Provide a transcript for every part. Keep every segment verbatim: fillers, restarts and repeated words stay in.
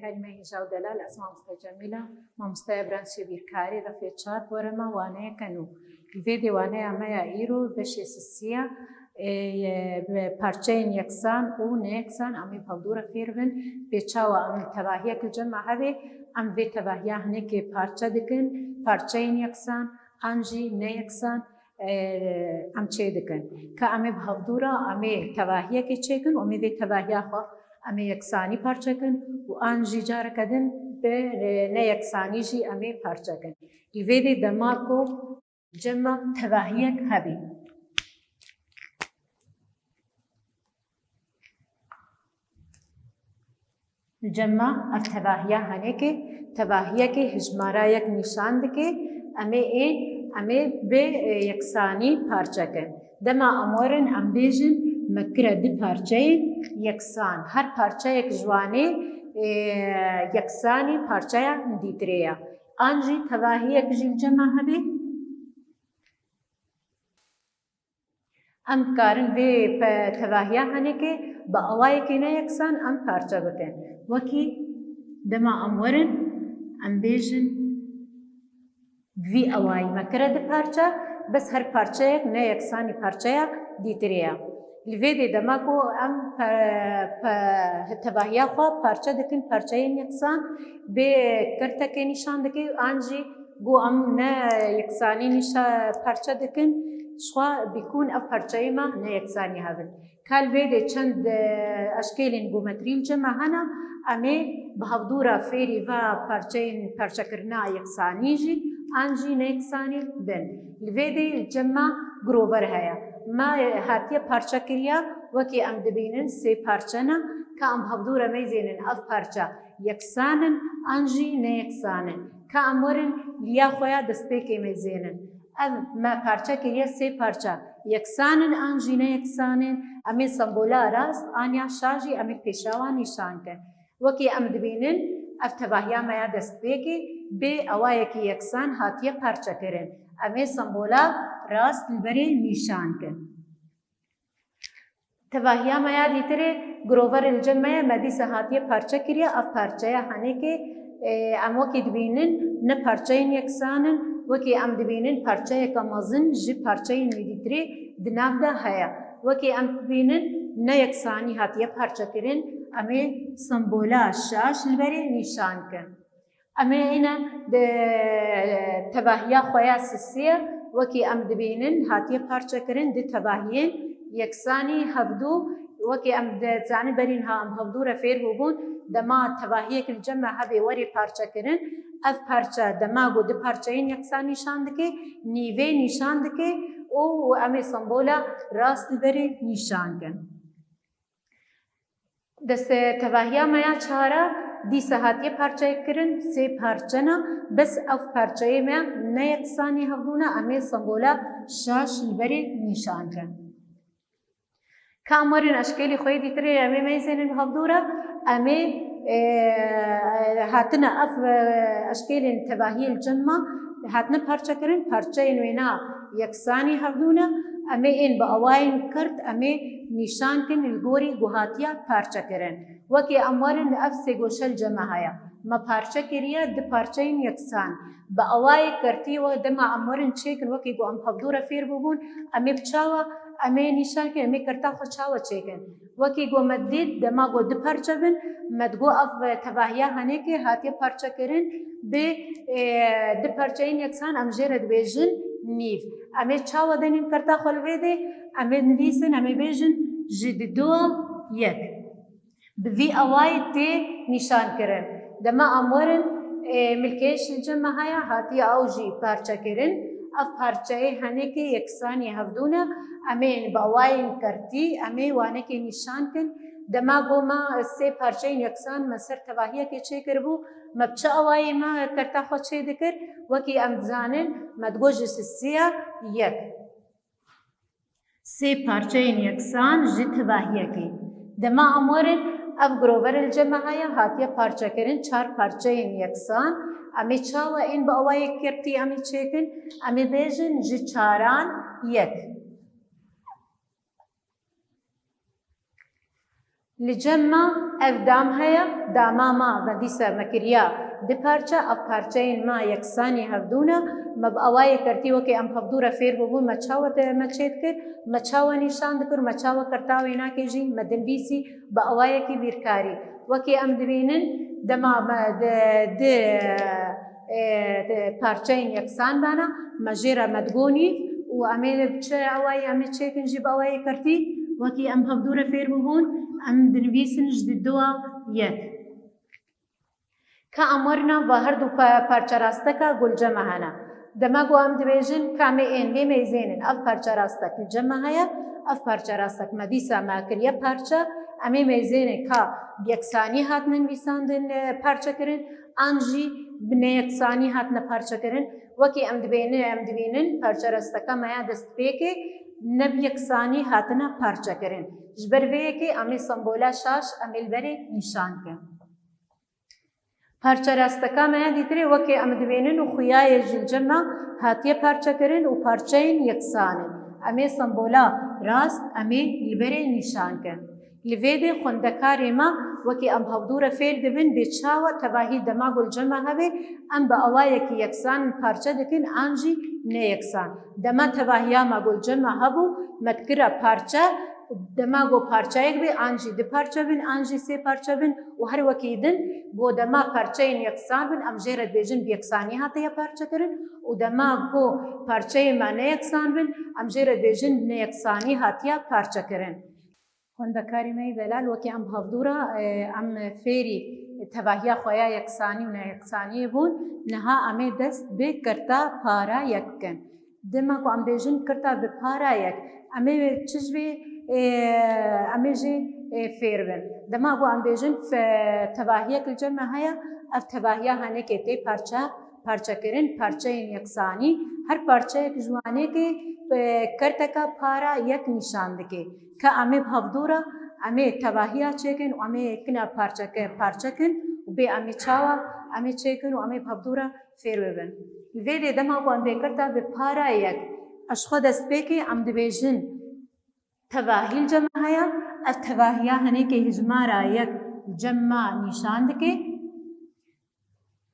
Kelime hêja û delal, ez mamoste Cemîl a, mamosteya branşê bîrkarî, refê çar, borema waneyeke nû. Li vê dê waneya me ya îro, beşê sisiya, ê, ye, bi parçeyên yeksan û neyeksan em ê bi hevdû re fêr bin. Pê çawa em tevahiyek li cem me hebe, em vê tevahiya hinekê parçe dikin, parçeyên yeksan an jî neyeksan, e, em çê dikin. Ka em ê bi hevdû re, em ê tevahiyekê çêkin û em ê vê tevahiya xwe, em ê yeksanî parçe kin û an jî careke din bi, e, neyeksanî jî em ê parçe kin. Li vê dê dema ku cem me tevahiyek hebî. Li cem me ev tevahiya henekê, tevahiyekê hijmara yek nîşan dike, em ê ê, em ê bi, e, yeksanî parçe kin. Dema em werin, em bêjin, me kire du parçeyên yeksan. Her parçeyek ji wanê, e, yeksanî parçeya dîtirê ye. An jî tevahiyek jî li cem me hebe. Em dikarin vê pe-, tevahiya henekê bi awayekî neyeksan em parçe bikin. Wekî dema em werin, em bêjin, vî awayî me kire du parçe, bes her parçeyek neyeksanî parçeya dîtirê ye. Li vê dê dema ku em pe-, pe-, tevahiya xwe parçe dikin parçeyên yeksan, bê kirtekê nîşan dike, an jî Ku em ne yeksanî nîşa parçe dikin, jixwe bîkûn ev parçeyê me ne yeksanî hebin. Ka li vê dê çend, e, eşkêlên geometrî li cem me hene, em ê bi hevdû re fêrî va parçeyên parçekirina yeksanî jî an jî ne yeksanî bin. Li vê dê li cem me grover heye. Me hatiye parçe kiriye, wekî em dibînin sê parçe ne, ka em bi hevdû re meyzênin ev parçe yeksan in an jî ne yeksan in. Ka em werin liya xwe ya destpêkê mêzênin. Ev me parçe kiriye sê parça. Yeksan in an jî ne yeksan in. Em ê sembola rast an ya şa jî em ê pêşawa nîşan kin. Wekî em dibînin, ev tevahiya me ya destpêkê bê awayekî yeksan hatiye parçekirin. Em ê sembola rast li berê nîşan kin. Tevahiya me ya dîtirê, groverê li cem me ye, me dîsa hatiye parçe kiriye. Ev parçeya henekê, e, em wekî dibînin, ne parçeyên yeksan in, wekî em dibînin parçeyeke mezin ji parçeyên wî dîtirê di nav de heye. Wekî em dibînin, ne yeksanî hatiye parçekirin, em ê sembola şaş li berê nîşan kin. Em ê îne di tevahiya xwe ya sisiye, wekî em dibînin, hatiye parçekirin di tevahiyên yeksanî hevdû. Wekî em dizanin berî niha em hevdû re fêr bûbûn, dema tevahiyek li cem me hebê werê parçekirin, ev parçe dema ku du parçeyên yeksan nîşan dike, nîvê nîşan dike û em ê sembola rast li berê nîşan kin. Destê tevahiya me ya çara dîsa hatiye parçeyek kirin, sê parçe ne, bes ev parçeyê me ne yeksanî hevdû ne, em ê sembola şaş li berê nîşan kin. Ka em werin eşkêlî xwe yê dîtirê em ê meyzênin bi hevdû re, em ê, e, hatine ev, e, eşkêlên tevahiyê li cem me hatine parçekirin, parçeyên wêna yeksanî hevdû ne, em ê ên bi awayên kirt, em ê nîşan kin li gorî ku hatiye parçekirin. Wekî em werin ev sê goşe li cem me heye. Me parçe kiriye du parçeyên yeksan. Bi awayê kirtî we dema em werin çêkin, wekî ku em hevdû re fêr bûbûn, em ê bi çawa, em ê nîşan kin, em ê kirta xwe çawa çêkin. Wekî ku me dît, dema ku du parçe bin, me digot ev tevahiya henekê hatiye parçekirin bi, e, du parçeyên yeksan, em jê re dibêjin nîv. Em ê çawa denîn kirta xwe li vê dê, em ê nivîsin, em ê bêjin ji di dua yek. Bi vî awayî tê nîşankirin. Dema em werin, e, milkêş li cem me heye, hatiye ew jî parçekirin. Ev parçeyê henekê yeksanî hevdû ne. Em ê bi awayên kertî, em ê wanekê nîşan kin. Dema got me sê parçeyên yeksan me ser tevahiyekê çêkiribû, me bi çi awayî me kerta xwe çêdikir? Wekî em dizanin, me digot ji sisiya yek. Sê parçeyên yeksan ji tevahiyekê. Dema em werin, ev grover li cem me heye, hatiye parçekirin, çar parçeyên yeksan. Em ê çawa ên bi awayek kertî em ê çêkin? Em ê bêjin ji çaran yek. Li cem me ev dam heye, dama me, me dîsa me kiriya di parçe, ev parçeyên me yeksanî hevdû ne, me bi awayê kertî wekî em hevdû re fêr bûbûn, me çawa te-, me çêdikir, me çawa nîşan dikir, me çawa kerta wênakê jî, me dinivîsî bi awayekî bîrkarî. Wekî em dibînin, dema me di, di, e, di parçeyên yeksan dana, me jê re me digonî û em ê bi çi awayî em ê çêkin jî bi awayê kertî, wekî em hevdû re fêr bûbûn, em dinivîsin ji di dua yek. Ka em werina va her du pa-, parçerasteka gulceme hene. Dema ku em dibêjin ka em ê ên vê mêzênin, ev parçerastek li cem me heye, ev parçerastek me dîsa me kiriye parçe, em ê mêzênin ka bi yeksanî hatine nivîsandin, e, parçekirin, an jî bi neyeksanî hatine parçekirin. Wekî em dibênin, em dibînin parçerasteka me ya destpêkê ne bi yeksanî hatine parçekirin. Ji ber vê yekê em ê sembola şaş em ê li berê nîşan kin. Parçerasteka me ya dîtirê wekî em dibînin û xuya ye ji cem me hatiye parçekirin û parçeyên yeksan in. Em ê sembola rast em ê li berê nîşan kin. Li vê de xwendekarê me wekî em hevdû re fêr dibin bê çawa tevahî dema ku li cem me hebe, em bi awayekî yeksan parçe dikin an jî neyeksan. Dema tevahiya me ku li cem me hebû, me dikira parçe, dema ku parçeyek bê, an jî du parçe bin, an jî sê parçe bin û her wekî din, ku dema parçeyên yeksan bin, em jê re dibêjin bi yeksanî hatiye parçekirin û dema ku parçeyên me neyeksan bin, em jê re dibêjin bi neyeksanî hatiye parçekirin. Xwendekarê me yê delal, wekî em hevdû re, e, em fêrî tevahiya xwe ya yeksanî û neyeksaniyê bûn, niha em ê dest bi kirta para yek bikin. Dema ku em bêjin kirta bi para yek, em ê çi ji vê, e, em ê jî, e, fêr bin. Dema ku em bêjin fe-, tevahiyek li cem me heye, ev tevahiya henekê tê parçe, parçekirin, parçeyên yeksanî, her parçeyek ji wanekê, e, kerteka para yek nîşan dike. Ka em ê bi hevdû re, em ê tevahiya çêkin û em ê kina parçeke-, parçekin û bê em ê çawa, em ê çêkin û em ê bi hevdû re fêr bibin. Li vê dê dema ku em bê kirta bi para yek, ez ji xwe destpêkê em dibêjin tevahî li cem me heye, ev tevahiya henekê hijmara yek li cem me nîşan dike.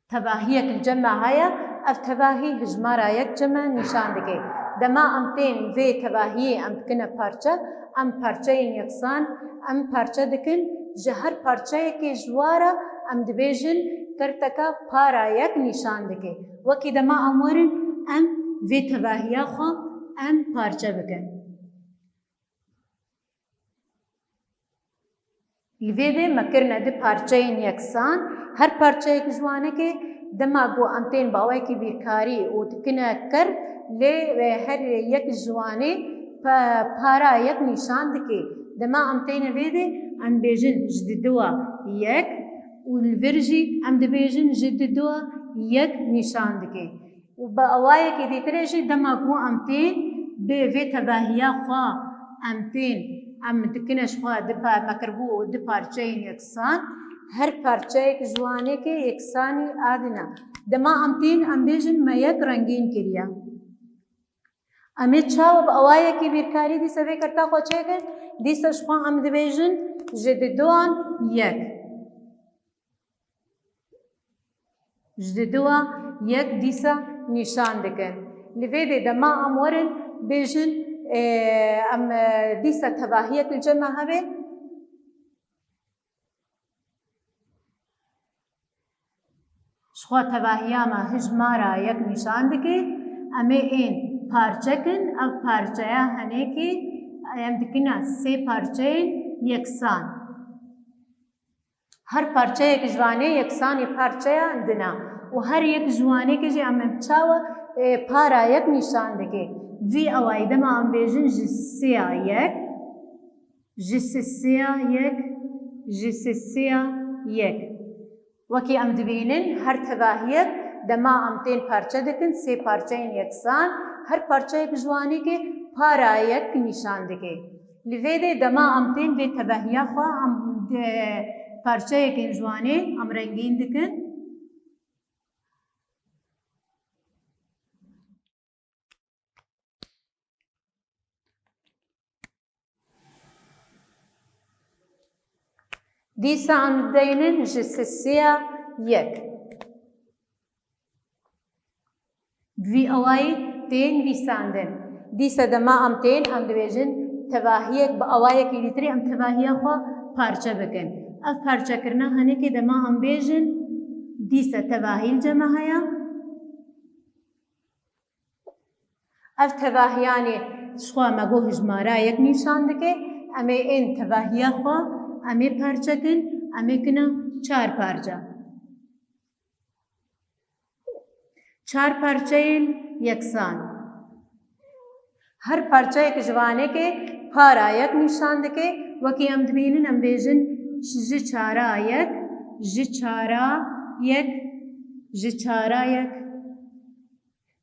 Tevahiyek li cem me heye, ev tevahî hijmara yek cem me nîşan dike. Dema em tên vê tevahiyê em dikine parçe, em parçeyên yeksan, em parçe dikin, ji her parçeyekê ji wa re em dibêjin kerteka para yek nîşan dike. Wekî dema em werin, em vê tevahiya xwe em parçe bikin. Li vê de me kirine du parçeyên yeksan. Her parçeyek ji wanekê dema ku em tên bi awayekî bîrkarî û dikine ker, lê, e, her yek ji wanê pa-, para yek nîşan dike. Dema em têne vê de, em dibêjin ji di dua yek û li vir jî em dibêjin ji di dua yek nîşan dike. Û bi awayekî dîtirê jî dema ku em tên bi vê tevahiya xwe em tên, em dikine ji xwe du pa-, me kiribû du parçeyên yeksan, her parçeyek ji wanekê yeksanî adine. Dema em tên, em bêjin me yek rengîn kiriye. Em ê çawa bi awayekî bîrkarî dîsa vê kerta xwe çêkin? Dîsa ji xwe em dibêjin ji di duan yek. Ji di dua yek dîsa nîşan dikin. Li vê dê dema em werin bêjin, e, em, e, dîsa tevahiyek li cem me hebe. Ji xwe tevahiya me hijmara yek nîşan dike. Em ê ên parçe kin, ev parçeya henekê em dikine sê parçeyên yeksan. Her parçeyek ji vanê yeksanî parçeya din e û her yek ji wanekê jî em, em çawa, e, para yek nîşan dike. Vî awayî dema em bêjin ji sêya yek, ji sêya yek, ji sêya yek. Wekî em dibînin, her tevahiyek dema em tên parçe dikin, sê parçeyên yeksan, her parçeyek ji wanekê para yek nîşan dike. Li vê dê dema em tên vê tevahiya xwe, em, e, parçeyekên ji wanê em rengîn dikin. Dîsa em dideynin ji sisiya yek. Bi vî awayî tên nivîsandin. Dîsa dema em tên, em dibêjin tevahiyek, bi awayekî dîtirê em tevahiya xwe parçe bikin. Ev parçekirina henekê dema em bêjin, dîsa tevahî li cem me heye. Ev tevahiyanê ji xwe me got hijmara yek nîşan dike. Em ê ên tevahiya xwe em ê parçe kin, em ê kina çar parça. Çar parçeyên yeksan. Her parçeyek ji vanekê para yek nîşan dike. Wekî em dibînin, em bêjin ji çara yek, ji çara yek, ji çara yek,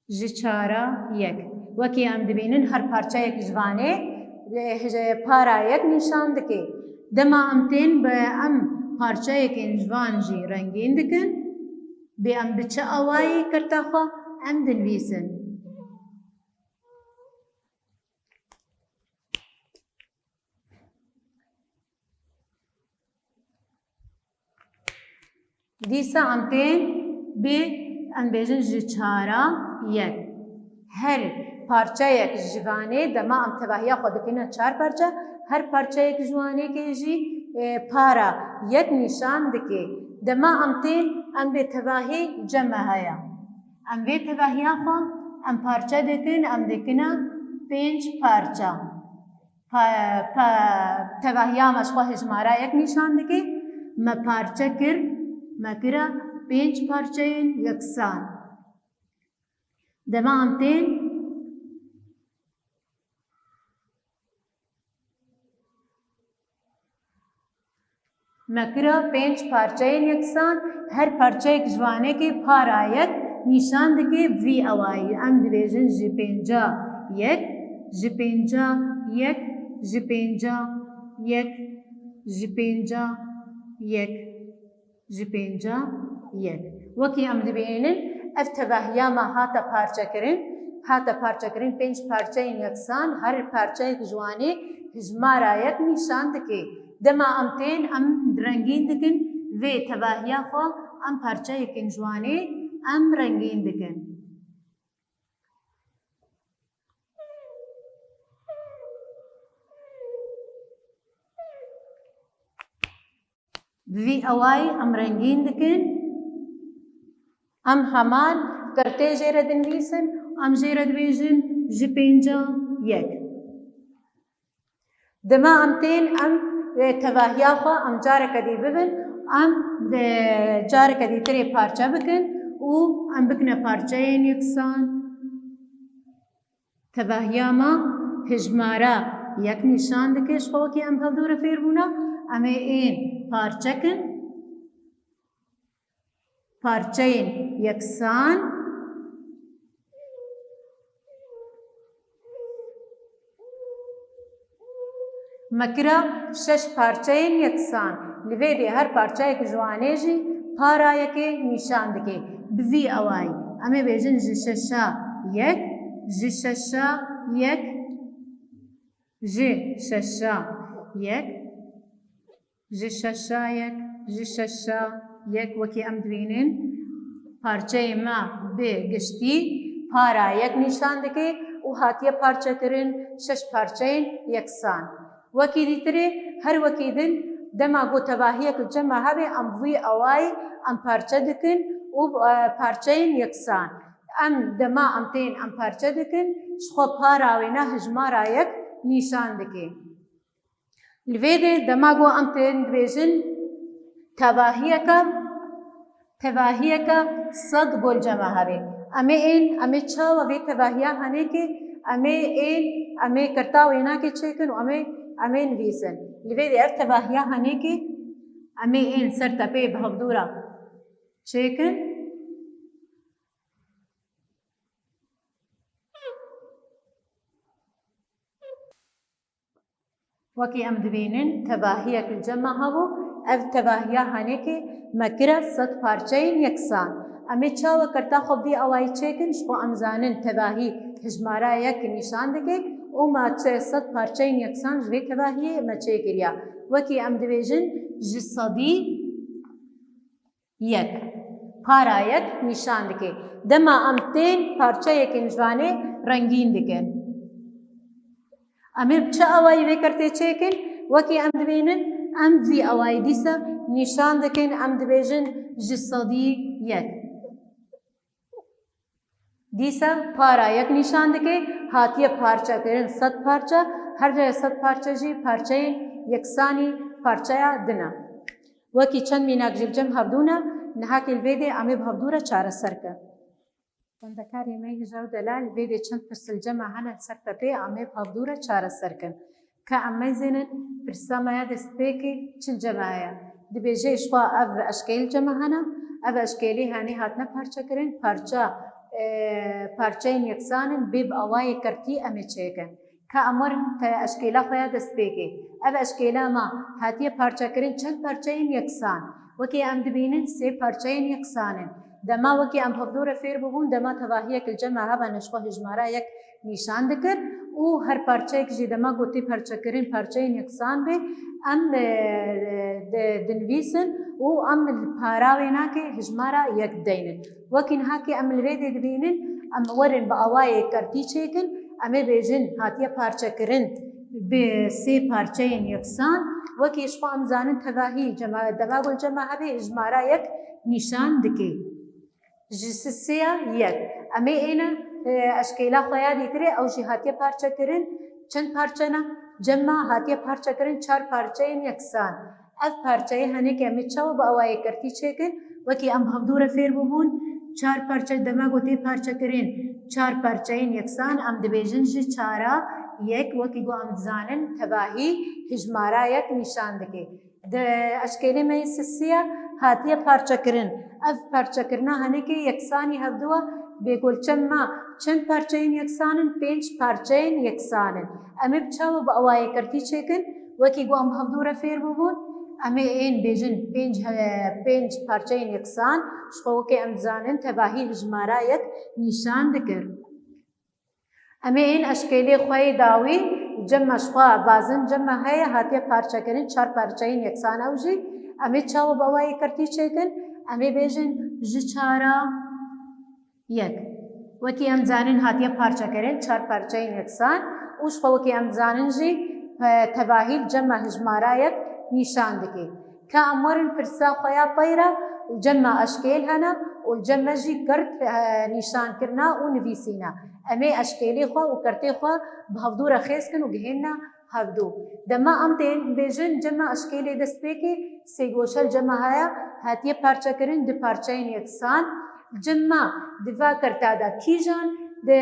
ji çara yek. Wekî em dibînin, her parçeyek ji vanê, e, para yek nîşan dike. Dema em tên bi em parçeyekên ji van jî rengîn dikin. Bê em bi çi awayî kirta xwe em dinivîsin? Dîsa em tên bi, em bêjin ji çara yek. Her parçeyek ji vanê, dema em tevahiya xwe dikine çar parça, her parçeyek ji wanekê jî, e, para yek nîşan dike. Dema em tên, em bê tevahî cem me heye. Em vê tevahiya xwe em parçe dikin, em dikine pênc parça. Pa-, pa-, tevahiya me ji xwe hijmara yek nîşan dike. Me parçe kir, me kire pênc parçeyên yeksan. Dema em tên, me kira pênc parçeyên yeksan, her parçeyek ji wanekê para yek nîşan dike vî awayî. Em dibêjin ji pênca yek, ji pênca yek, ji pênca yek, ji pênca yek. Ji pênca yek. Wekî em dibînin, ev tevahiya me hate parçekirin, hate parçekirin pênc parçeyên yeksan, her parçeyek ji wanê hijmara yek nîşan dike. Dema em tên, em rengîn dikin, vê tevahiya xwe em parçeyekên ji wanê em rengîn dikin. Bi vî awayî em rengîn dikin. Em heman girtê jê re dinivîsin, em jê re dibêjin ji pênca yek. Dema em tên, em, e, tevahiya xwe em careke dî bibin, em, e, careke dîtirê parçe bikin û em bikine parçeyên yeksan. Tevahiya me hijmara yek nîşan dike, ji xwe wekî em hevdû re fêr bûne, em ê ên parçe kin. Parçeyên yeksan. Me kira şeş parçeyên yeksan. Li vê de her parçeyek ji wanê jî para yekê nîşan dike. Bi vî awayî. Em ê bêjin ji şeşa yek, ji şeşa yek, ji şeşa yek. Ji şeşa yek, ji şeşa yek wekî em dibînin, parçeyê me bi giştî para yek nîşan dike û hatiye parçekirin şeş parçeyên yeksan. Wekî dîtirê, her wekî din dema ku tevahiyek li cem me hebe, em vî awayî em parçe dikin û, e, parçeyên yeksan. Em dema em tên em parçe dikin, ji xwe para wêne hijmara yek nîşan dike. Li vê de dema ku em tên dibêjin tevahiyeke, tevahiyeke sed gol cem me hebe. Em ê ên, em ê çawa vê tevahiya henekê, em ê ên, em ê kirta wênakê çêkin û em ê, em ê nivîsin. Li vê de ev tevahiya henekê, em ê ên ser tepeyê bi hevdû re çêkin. Wekî em dibînin, tevahiyek li cem me hebû, ev tevahiya henekê me kire sed parçeyên yeksan. Em ê çawa kirta xwe vî awayî çêkin, ji xwe em zanin tevahî hijmara yek nîşan dike û me çi sed parçeyên yeksan ji vê tevahiyê me çêkiriya. Wekî em dibêjin ji sedî yek. Para yek nîşan dike. Dema em tên parçeyekên ji vanê rengîn dikin. Em ê bi çi awayî vê kertê çêkin? Wekî em dibînin, em vî awayî dîsa nîşan dikin, em dibêjin ji sedî yek. Dîsa para yek nîşan dike, hatiye parçekirin sed parçe, her sed parçe jî parçeyên yeksanî parçeya din e. Wekî çend mînak jî li cem hevdû ne, niha kê li vê dê em ê bi hevdû re çareser kin. Xwendekarê me hêja û delal, vê dê çend pirs li cem me hene li ser pepê, em ê bi hevdû re çareser kin. Ka em meyzênin, pirsa me ya destpêkê çi li cem me heye? Dibêje, ji xwe ev eşkêl li cem me hene, ev eşkêlî henê hatine parçekirin, parça, e, parçeyên yeksan in, bê bi awayê kertî em ê çêkin. Ka em werin te eşkêla xwe ya destpêkê. Ev eşkêla me hatiye parçekirin çend parçeyên yeksan. Wekî em dibînin sê parçeyên yeksan in. Dema wekî em hevdû re fêr bûbûn, dema tevahiyek li cem me hebe, ji xwe hijmara yek nîşan dikir û her parçeyek jî dema ku tê parçekirin parçeyên yeksan bê, em, e, di-, dinivîsin û em li para wê nake hijmara yek deynin. Wekî niha kê em li vê dê dibînin, em werin bi awayê kertî çêkin, em ê bêjin hatiye parçekirin bi sê parçeyên yeksan, wekî ji xwe em zanin tevahî cema-, dema ku li cem me hebe hijmara yek nîşan dike. Ji sisêya yek. Em ê êne, e, eşkêla xwe ya dîtirê, ew jî hatiye parçekirin. Çend parçe ne? Cem me hatiye parçekirin çar parçeyên yeksan. Ev parçeyê henêkê em ê çawa bi awayê kertî çêkin? Wekî em bi hevdû re fêr bûbûn, çar parçe dema ku tê parçekirin, çar parçeyên yeksan, em dibêjin ji çara yek, wekî ku em dizanin, tevahî hijmara yek nîşan dike. Di eşkêlê me yê sisiya hatiye parçekirin. Ev parçekirina henekê yeksanî hevdû e, bê ku li cem me çend parçeyên yeksan in, pênc parçeyên yeksan in. Em ê bi çawa bi awayê kertî çêkin? Wekî ku em hevdû re fêr bûbûn, em ê ên bêjin pênc he-, pênc parçeyên yeksan, ji xwe wekî em dizanin tevahî hijmara yek nîşan dikir. Em ê ên eşkêlê xwe yê dawî, cem me ji xwe bazin, cem me heye, hatiye parçekirin, çar parçeyên yeksan ew jî. Em ê çawa bi awayê kertî çêkin? Em ê bêjin ji çara yek. Wekî em zanin hatiye parçekirin, çar parçeyên yeksan û ji xwe wekî em zanin jî, e, tevahî li cem me hijmara yek nîşan dike. Ka em werin pirsa xwe ya peyra, li cem me eşkêl hene û li cem me jî kert, e, nîşankirina û nivîsîna. Em ê eşkêlê xwe û kertê xwe bi hevdû re xêz kin û gihênine hevdû. Dema em tên bêjin, cem me eşkêlê destpêkê sêgoşe li cem me heye, hatiye parçekirin di parçeyên yeksan. Cem me di va kerta de kîjan di,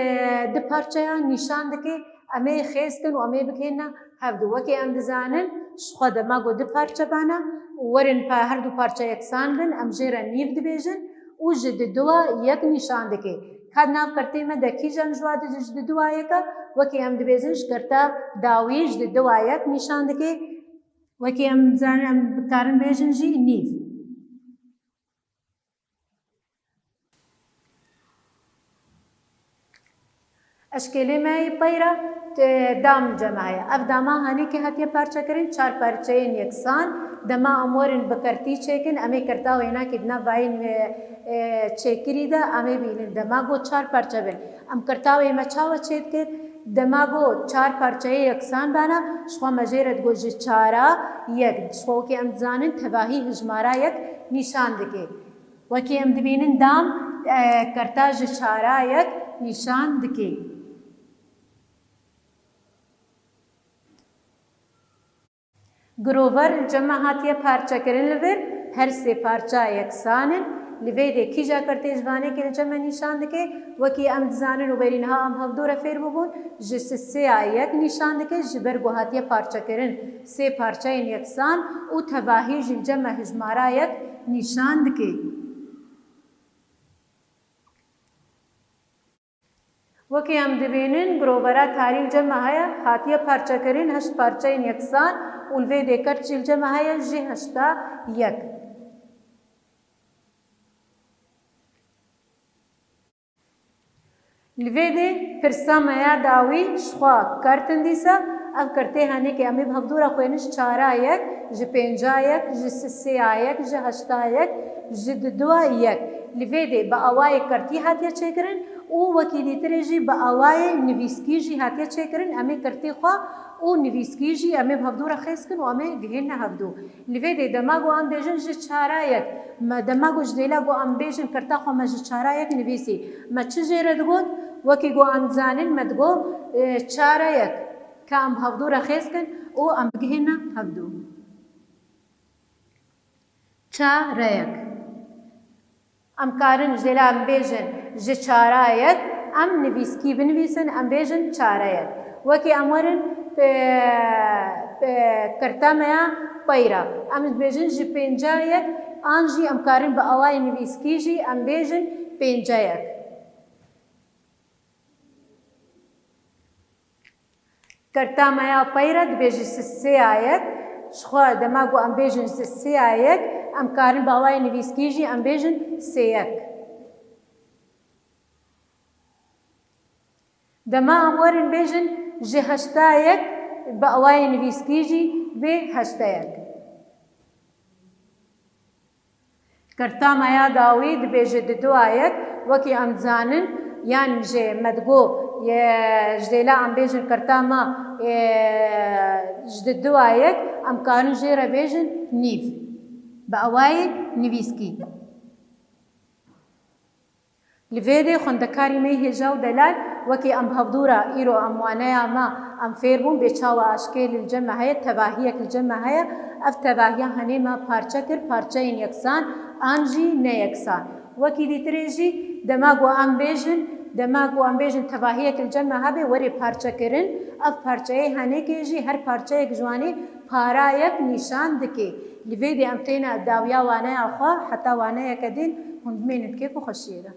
di parçeya nîşan dike, em ê xêz kin û em ê bigihênine hevdû. Wekî em dizanin, ji xwe dema ku du parçe bane û werin pa her du parçe yeksan bin, em jê re nîv dibêjin û ji di dua yek nîşan dike. Ka di nav kertê me de kîjan ji wa di, ji di dua yek e, wekî em dibêjin ji kerta dawî ji di dua yek nîşan dike. Wekî em dizanin, em dikarin bêjin jî nîv. Eşkêlê me yê peyra, e, dam cem me heye. Ev dama hanîkê hatiye parçekirin, çar parçeyên yeksan. Dema em werin bi kertî çêkin, em ê kerta wênakê di nav vayên, e, e, çêkirî de em ê bînin. Dema got çar parçe bin. Em kerta wê me çawa çêdikir? Dema got çar parçeyê yeksan bana, ji xwe me jê re digot ji çara yek. Ji xwe wekî em dizanin tevahî hijmara yek nîşan dike. Wekî em dibînin dam, e, kerta ji çara yek nîşan dike. Girover li cem me hatiye parçekirin li vir, her sê parça yeksan in. Li vê dê kîja kertê ji vanekê li cem me nîşan dike? Wekî em dizanin û berî niha em hevdû re fêr bûbûn, ji sisêya yek nîşan dike, ji ber ku hatiye parçekirin sê parçeyên yeksan û tevahî jî li cem me hijmara yek nîşan dike. Wekî em dibînin, girovera tarî li cem me heye, hatiye parçekirin heşt parçeyên yeksan û li vê dê kert jî li cem me heye jî heşta yek. Li vê dê pirsa me ya dawî ji xwe kert in dîsa, Ev kirtê henekê em ê bi hevdû re xwênin ji çara yek, ji pênca yek, ji sisêya yek, ji heşta yek, ji didua yek. Li vê dê bi awayê kirtî hatiye çêkirin û wekî dîtirê jî bi awayê nivîskî jî hatiye çêkirin. Em ê kirtê xwe û nivîskî jî em ê bi hevdû re xêz kin û em ê gihêne hevdû. Li vê dê dema ku em bêjin ji çara yek, me dema ku ji dêla ku em bêjin kirta xwe me ji çara yek nivîsî, me çi jê re digot? Wekî ku em dizanin me digot, e, çara yek. Ka em bi hevdû re xêz kin û em bigihîne hevdû. Çareyek. Em karin ji dêla em bêjin ji çarayek, em nivîskî binivîsin, em bêjin çareyek. Wekî em werin pe, pe, kirta me ya peyra. Em dibêjin ji pêncayek, an jî em karin bi awayê nivîskî jî em bêjin pêncayek. Kerta me ya peyre dibêje sisêya yek. Ji xwe dema ku em bêjin sisêya yek, em karin bi awayê nivîskî jî em bêjin sêyek. Dema em werin bêjin ji heşta yek, bi awayê nivîskî jî bê heşta yek. Kirta me ya dawî dibêje didua yek, wekî em dizanin, yan jê me digo, ye, ji dêla em bêjin kirta me, e, ji didua yek, em karin jê re bêjin nîv. Bi awayê nivîskî. Li vê dê xwendekarî me hêja û delal, wekî em bi hevdû re îro em waneya me em fêr bûn, bê çawa aşkê li cem me heye, tevahiyek li cem me heye, ev tevahiya henê me parçe kir, parçeyên yeksan an jî ne yeksan. Wekî dîtirê jî dema ku em bêjin, dema ku em bêjin tevahiyek li cem me hebe, werê parçekirin, ev parçeyê henêkê jî her parçeyek ji wanê parayek nîşan dike. Li vê dê em têne dawiya waneya xwe, heta waneyeke din hûn bimênin di kêf û xweşiyê de.